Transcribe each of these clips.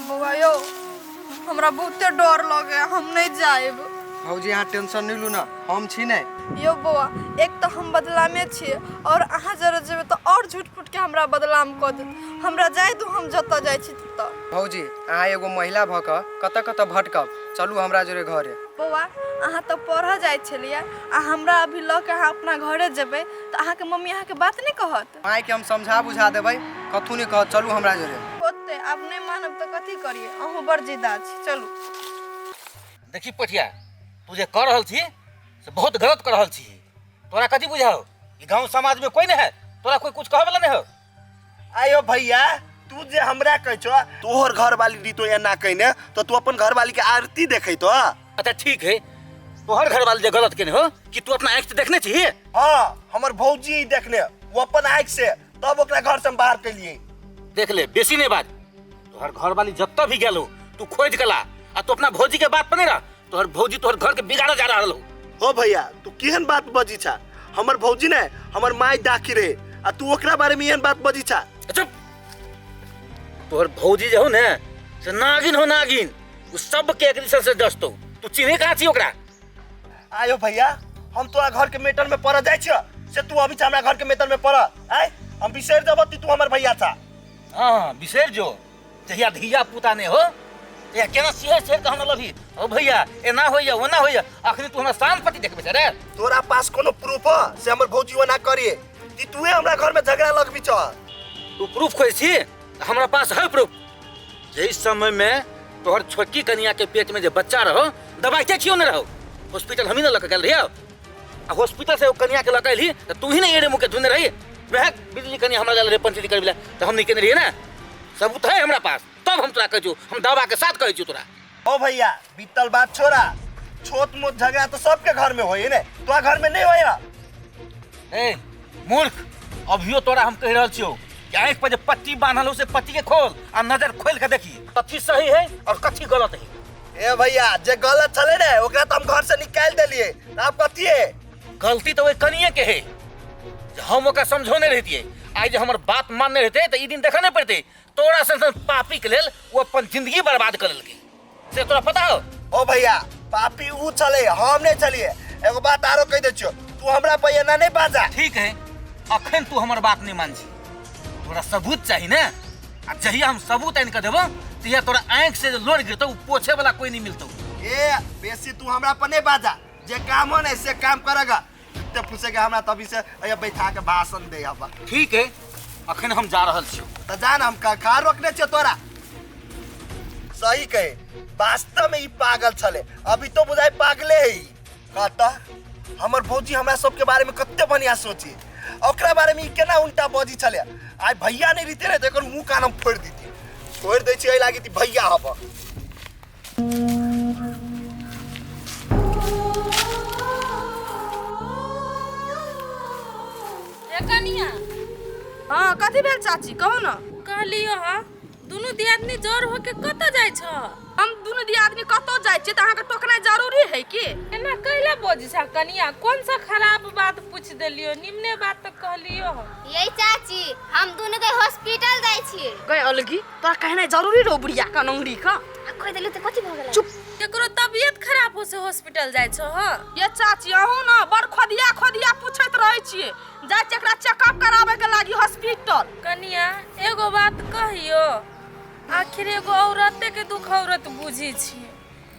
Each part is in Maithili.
बौआ यौ, हमरा बहुते डर लगे, हम नहीं जाएब। भौजी, अहाँ टेंशन नहीं लू ना, हम छी ने। यौ बौआ, एक तऽ हम बदलामे छियै और अहाँ जरे जेबै तऽ और झूठ फूट के हमरा बदलाम कऽ देत। हमरा जाय दू, हम जतऽ जाइ छी ततऽ। भौजी, अहाँ एगो महिला भऽ कऽ कतऽ कतऽ भटकब, चलू हमरा जोरे घरे। बौआ, अहाँ तऽ पढ़ऽ जाइ छलियै आ हमरा अभी लऽ के अहाँ अपना घरे जेबै तऽ अहाँके मम्मी अहाँके बात नहि कहत? मायके हम समझा बुझा देबै, कथू नहि कहत, चलू हमरा जोरे। होतै, आब नहि मानब तऽ कथी करियै, अहूँ बड़ जिद्दा छी, चलू। देखी पठिया, तू जे कऽ रहल छी से बहुत गलत कऽ रहल छी। तोरा कथी बुझाओ, ई गांव समाज में कोई नहीं है, तोरा कोई कुछ कहे वाला नहीं हो। आयो भैया, तू जे हमरा कहै छो तोहर घर वाली रीतो एना कहने तो तू अपन घर वाली के आरती देखै तो। अच्छा ठीक है, तोहर घर वाली जे गलत केने हो कि तू अपना आँख से देखने छी? हाँ, हमर भौजी देखने, वो अपन आँख से, तब ओकरा घर से हम बाहर केलिए। देख ले, बेसी नहीं बात, तोहर घर वाली जत्ता भी गेलो तू खोज के ला, आ तू अपना भौजी के बात पर नहीं रह, तोहर भौजी तोहर घर के बिगाड़ा जा रहल हो। हो भैया, तू केहन बात बजी छा? हमर भौजी ने हमर माय डाकी रहे आ तू ओकरा बारे में एहन बात बजी छा? चुप, तोहर भौजी जे हो ने से नागिन हो, नागिन, उ सब के एक दिशा से डसतो, तू चिन्हे कहाँ छी ओकरा? आयो भैया, हम तोरा घर के मेटर में पड़ जाय छियो से तू अभी हमरा घर के मेटर में पड़ आय, हम बिसरि जब तू हमर भैया छा। हाँ बिसरि जो, जहिया धिया पुता नहीं हो तहिया केना सिहर सिहर के हमरा लभी, ओ भैया एना होइया ओना होइया, अखनी तू हमरा शान पति देखबे रे। तोरा पास कोनो प्रूफ हो से हमर भौजी ओना करिए कि तूहे हमरा घर में झगड़ा लगबी छ? तू प्रूफ खोज छी, हमरा पास है प्रूफ। जै समय में तोहर छोटकी कनिया के पेट में जे बच्चा रहो, दवाई के खियो ने रहो, हॉस्पिटल हम ही ने लके गेल रहियो, आ हॉस्पिटल से ओ कनिया के लके एलही त तू ही ने एड़े मुँह के धुने रही, वएह बिजली कनिया हमरा लेल रहे पंचायती करबे ला, त हम नहीं केने रहिए ना, सबूत है हमरा पास, तब हम तोरा कहै छियौ, हम दावा के साथ कहै छियौ तोरा। ओ भैया, बीतल बात छोड़ा, छोट मोट झगड़ा तो सबके घर में होई ने, तोरा घर में नहीं होया? ए मूर्ख, अभियो तोरा हम कहि रहल छियौ कि आँखि पर जे पट्टी बान्हल हो से पट्टी के खोल आ नजर खोल के देखी कथी सही है और कथी गलत है। ए भैया, जे गलत छले ने ओकरा तो हम घर से निकाल देलिए, आब कथी है? गलती तो ओहि कनिए के है, जे हम ओकरा समझौने रहितियै, आइ जे हमर बात मानने रहितै तऽ ई दिन देखऽ नहि पड़तै। तोरा सन सन पापी के लेल ओ अपन जिंदगी बर्बाद कऽ लेलकै, से तोरा पता हो? ओ भैया, पापी ऊ छले, हम नहीं छलिए। एगो बात आरो कह दे छियो, तू हमरा पर एना नहीं बाजा। ठीक है, अखन तू हमर बात नहीं मान छी, तोरा सबूत चाही ने, आ जहिया हम सबूत आनि कऽ देबो तहिया तोरा आँखि से जे लोर गिरतौ उ पोछे वाला कोई नहीं मिलतौ। ए बेसी तू हमरा पर नहीं बाजा, जे काम हो ने से काम करेगा, ते फुसे के हमरा तभी से अया बैठा के भाषण दे अब। ठीक है, अखन हम जा रहल छी। त जान, हम का खा रोकने छियो तोरा। सही कहे, वास्तव में ई पागल छले, अभी तो बुझाई पागले है ई। कहता हमर भौजी हमरा सबके बारे में कते बढ़िया सोची, ओकरा बारे में ई केना उल्टा बजी छले। आइ भैया नहीं रहते रे त एकर मुंह कान हम फोड़ दीती, छोड़ दै छी एहि लागी ती भैया हब। ए कनिया। हाँ, कथी भेल चाची, कहू ना। कहलियो हाँ, दुनू दियादनी जोर होके कतऽ जाइ छ? हम दुनू दियादनी कतौ जाइ छियै तऽ अहाँके टोकनाइ जरूरी है की? एना कैला बजै छ कनिया, कोन सा खराब बात पूछ देलियो, निमने बात तऽ कहलियो हँ। ये चाची, हम दुनू के हॉस्पिटल जाइ छियै। गई अलगी, तोरा कहनाइ जरूरी रहो बुढ़िया का नंगड़ी का। आ कहि देलियो तऽ कथी भऽ गेलै? चुप। केकरो तबियत खराब हो से हॉस्पिटल जाइ छ? हँ ये चाची, अहूँ ना बड़ खोदिया खोदिया पूछैत रहै छियै, जाइ छियै एकरा चेकअप कराबै के लागी हॉस्पिटल। कनिया एगो बात कहियो, आखिर एगो औरते के दुख औरत बुझी छियै,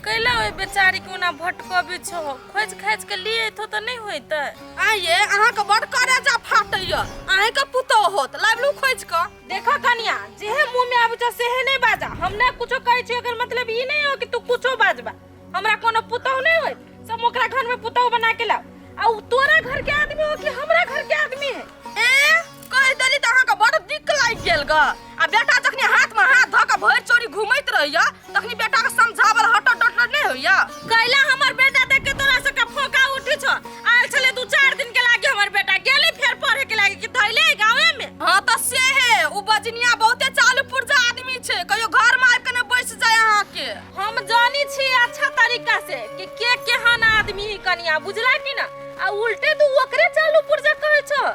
कैला ओहि बेचारी के ओना भटकबे छो, खोज खाज के लिए एथो तऽ नहि होइतै? आइये अहाँके बड़ करेजा फाटैया, अहाँके पुतोह होत लाबलू खोज कऽ। देखा कनिया, जेहे मुंह में आबै छौ सेहे नहि बाजा, हम नहि कुछो कहै छियौ एकर मतलब ई नहि हो कि तू कुछो बाजबा। हमरा कोनो पुतोह नहि होय सब ओकरा घर में पुतोह बना के लाओ, आ उ तोरा घर के आदमी हो कि हमरा घर के आदमी है? ए कहि देली तऽ अहाँके बड़ दिक्क लागि गेल ग, आ बेटा जखनी हाथ में हाथ धऽ कऽ भरि चोरी घुमैत रहैया तखनी बेटा के समझावल हटत डटत नहि होइया? कैला हमर बेटा देख के तोरा सबके फोका उठी छौ, आयल छले 2-4 दिन के लागी हमर बेटा गेले फेर पढ़े के लागी कि धैले गाँवे में। हाँ तऽ से हे, उ बजनिया बहुते चालू पुर्जा आदमी छै, कहियो घर में आबि के नहि बैस जाय अहाँके। हम जानी छी अच्छा तरीका से कि के केहन आदमी है कनिया, बुझला कि ना? आ उल्टे तू ओकरे चालू पुर्जा कहै छौ,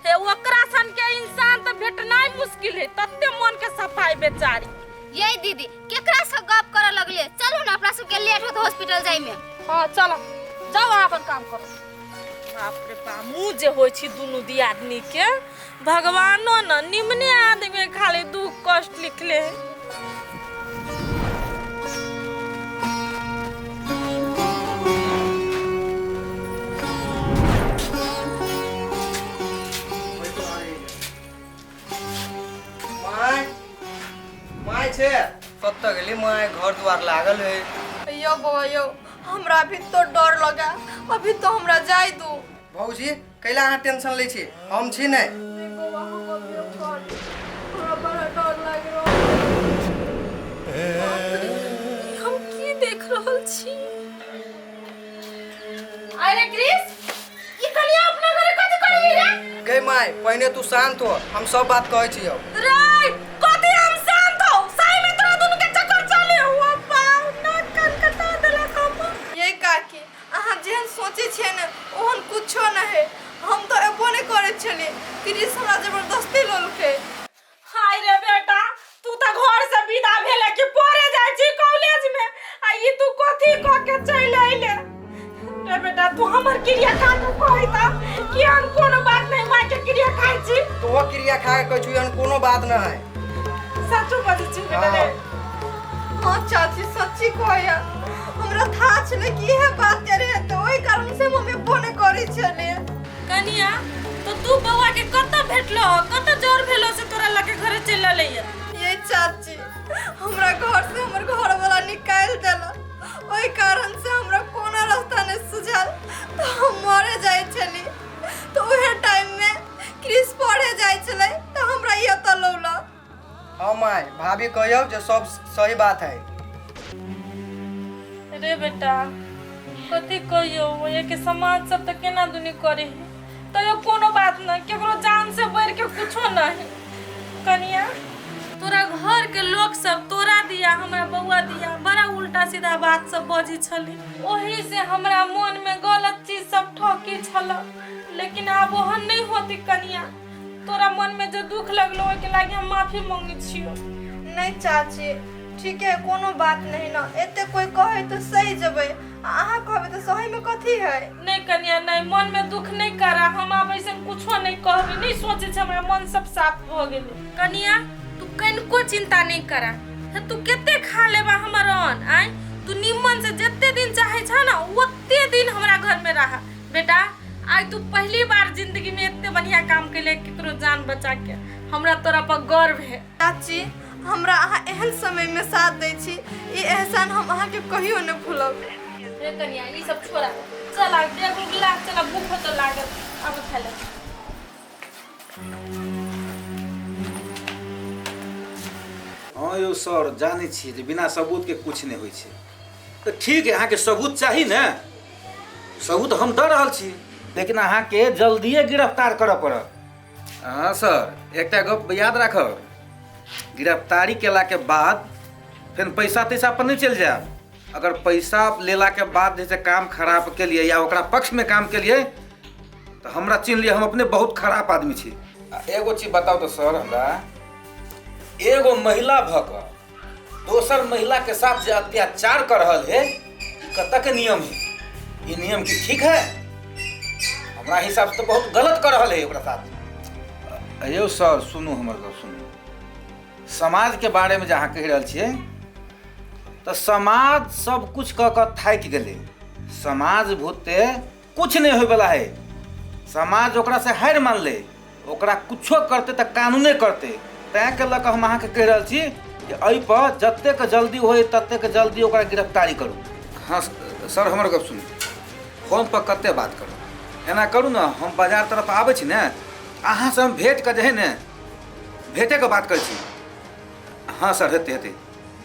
हे ओकरा सन के इंसान तऽ भेटनाइ मुश्किल है, तते मन के सफाई बेचारी। ये दीदी केकरा से गप करे लगले? चलू ना, अपना सबके लेट होत हॉस्पिटल जाय में। हाँ चलो, जाओ अहाँ अपन काम करो। बाप रे बाप, मुँह जे होइ छी दुनू दियादनी के, भगवानो न निमने आदमी खाली दुख कष्ट लिखले है। My my छे कतऽ गेली my? घर द्वार लागल है। यौ बौआ यौ, हमरा अभी तो डर लगा, अभी तो हमरा जाय दू। भौजी कैला अहाँ टेंशन लै छी, हम छी नै। नहीं बौआ, हम अभी घर, हमरा बड़ा डर लागि रहल। हम की देख रहल छी? अरे क्रिस, ई कनिया अपना घरे कथी करी रे? गै my, पहिने तू शांत हो, हम सब बात कहै छियौ। रे कथी हम शांत हो? सही में तोरा दुनू के चक्कर चले हुआ पाव नाक कान कटा देलक हम। ये काकी, अहाँ जेहन सोचै छियै ने ओहन कुछो नहि है। हम तो एबो नहि करै छलियै, क्रिस हमरा जबरदस्ती ललकै। हाय रे बेटा, तू तऽ घर से विदा भेले कि पढ़े जाइ छी कॉलेज में, आ ई तू कथी कह के चलि अइले? रे बेटा, तू हमर क्रिया खा के कही त कि हम कोनो बात नहीं माय के क्रिया खाइ छी। तोहो क्रिया खा के कहै छी, एहन कोनो बात न है। सचो बजै छी बेटा रे? हाँ चाची, सच्ची कहैया, हमरा था छलै कि इहे बात रहे, तऽ ओहि कारण से हम एबो नहि करै छलियै। कनिया, तो तू बौआ के कतऽ भेटलो, कतऽ जोर भेलो से तोरा लगे घरे चलि अइले? ये चाची, हमरा घर से हमर घर वाला निकालि देलक, ओहि कारण से हमरा कोनो रास्ता नहि सुझल, तऽ हम मरे जाइ छली। तऽ उहे टाइम में क्रिस पढ़े जाइ छलै, तऽ हमरा ई एतऽ लौलक। हाँ my, भाभी कहियौ जे सब सही बात है। रे बेटा, कथी कहियौ, के समाज सब तऽ केना दुनी करे है, तैयो कोनो बात नहीं, केकरो जान से बढ़ के कुछो नहीं। कनिया, तोरा घर के लोग सब तोरा दिया हमरा बौआ दिया बड़ा उल्टा सीधा बात सब बजै छलै, ओही से हमरा मन में गलत चीज सब ठोकी छल, लेकिन आब ओहन नहीं होती। कनिया, तोरा मन में जो दुख लगलो ओहिके लागी हम माफी मांगै छियौ। नहीं चाची, ठीक है, कोनो बात नहीं ना, एते कोई कहे तो सही जेबै, आ अहाँ कहबै तऽ सही में कथी है? नहीं कनिया नहीं, मन में दुख नहीं करा, हम आब ऐसन कुछो नहीं कहबै, नहीं सोचै छी, हमरा मन सब साफ भऽ गेलै। कनिया, तू कनिको चिंता नहीं करा, हे तू कते खा लेबा हमर अन्न? आय तू निमन से जते दिन चाहे छ ना ओते दिन हमरा घर में रहा। बेटा, आइ तू पहली बार जिंदगी में एते बढ़िया काम कैले, केकरो जान बचा के, हमरा तोरा पर गर्व है। चाची, हमरा अहाँ एहन समय में साथ दै छी, ई एहसान हम अहाँके कहियो नहि भूलब। रे कनिया, ई सब छोड़ा, चल आ बैग उग ला, चल भूख तो लागल, अब खा ले। हाँ यौ सर, जानै छियै जे बिना सबूत के कुछ नहि होइ छै, तऽ ठीक है, अहाँके सबूत चाही ने, सबूत हम दऽ रहल छी, लेकिन अहाँके जल्दिए गिरफ्तार करऽ पड़त। हाँ सर, एकटा गप याद राखब, गिरफ्तारी केलाके बाद फेर पैसा तैसा पर नहि चलि जायब। अगर पैसा लेलाके बाद जे छै काम खराब केलियै या ओकरा पक्षमे काम केलियै तऽ हमरा चिन्ह लिअ, हम अपने बहुत खराब आदमी छी। आ एगो चीज बताउ तऽ सर हमरा, एगो महिला भऽ कऽ दोसर महिला के साथ जे अत्याचार कर रहल है, ई कतऽ के नियम है? ई नियम की ठीक है? हमरा हिसाब से तऽ बहुत गलत कर रहल है ओकरा साथ। अयौ सर, सुनू हमर गप सुनू, समाज के बारे में जे अहाँ कहि रहल छियै तऽ समाज सब कुछ कऽ कऽ थाकि गेलै, समाज भूते कुछ नहि होइवला है, समाज ओकरा से हारि मानलै, ओकरा कुछो करतै तऽ कानूने करतै। तैँ के लऽ कऽ हम अहाँके कहि रहल छी कि एहिपर जतेक जल्दी होइ ततेक जल्दी ओकरा गिरफ्तारी करू। हाँ सर, हमर गप सुनू, फोनपर कतेक बात करू, एना करू ने, हम बाजार तरफ आबै छी ने, अहाँसँ हम भेँट कऽ जे है ने भेँटेके बात करै छी। हाँ सर, हेतै हेतै,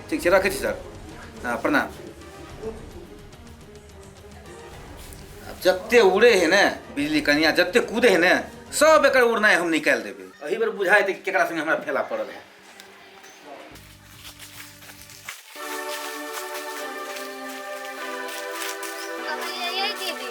ठीक छै, रखै छी सर। हाँ प्रणाम। आब जते उड़े है ने बिजली कनिया, जते कूदे है ने, सब एकर उड़नाइ हम निकालि देबै। एहि बेर बुझाइ हेतै कि केकरा संगे हमरा फेला पड़ल है। कहलियै, ये दीदी,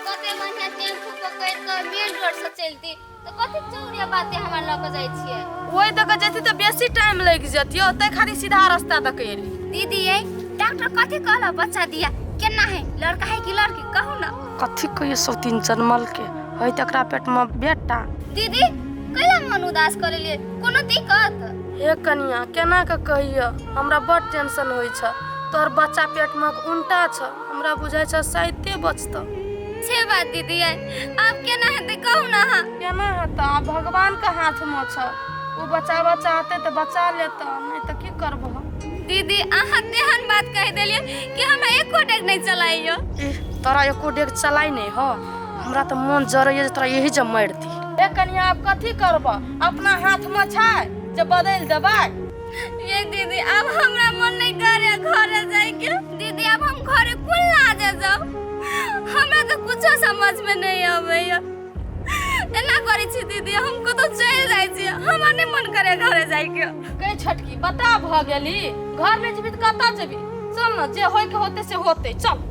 कते बढ़िया टेम्पू पकड़ि कऽ मेन रोड से चलती, तऽ कथी चौरिया बाते हमरा लऽ कऽ जाइ छियै? ओहि दऽ कऽ जैती तऽ बेसी टाइम लागि जतियो, तै खातिर सीधा रास्ता दऽ कऽ एली। दीदी ये डॉक्टर कथी कहला बच्चा दिया केना है, लड़का है कि लड़की, कहू ना। कथी कहियो सौतीन जनमल के है तकरा पेट में बेटा। दीदी कैला मन उदास कर लेलिए, कोनो दिक्कत? हे कनिया केना के कहियो, हमरा बड़ टेंशन होइ छ। तोहर बच्चा पेट में उल्टा छ, हमरा बुझाइ छ शायदे बचत। छे बात दीदी ये आब केना हेतै कहू ना अहाँ। केना हेतै, आब भगवान के हाथ में छ, ओ बचाबऽ चाहते तऽ बचा लेतऽ, नहीं तऽ की करबह। दीदी अहाँ तेहन बात कहि देलियै कि हमरा एको डेग नहीं चलाइयो। इह तोरा एको डेग चलाइ नहीं हो, हमरा तऽ मन जरैया जे तोरा यही जे मारि दी। ए कनिया आब कथी करबह, अपना हाथ में छै जे बदलि देबै। ये दीदी अब हमरा मन नहीं करे घरे जाइके। दीदी अब हम घरे कुल ना जा जाओ, हमरा तो कुछो समझ में नहीं आबैया। एना करै छी दीदी हम कतौ चलि जाइ छी, हमरा नहीं मन करे घरे जाइके। गई छोटकी बता भऽ गेली, घर नहीं जेबी तऽ कतऽ जेबी? चल न जे होइके होतै से होतै, चल।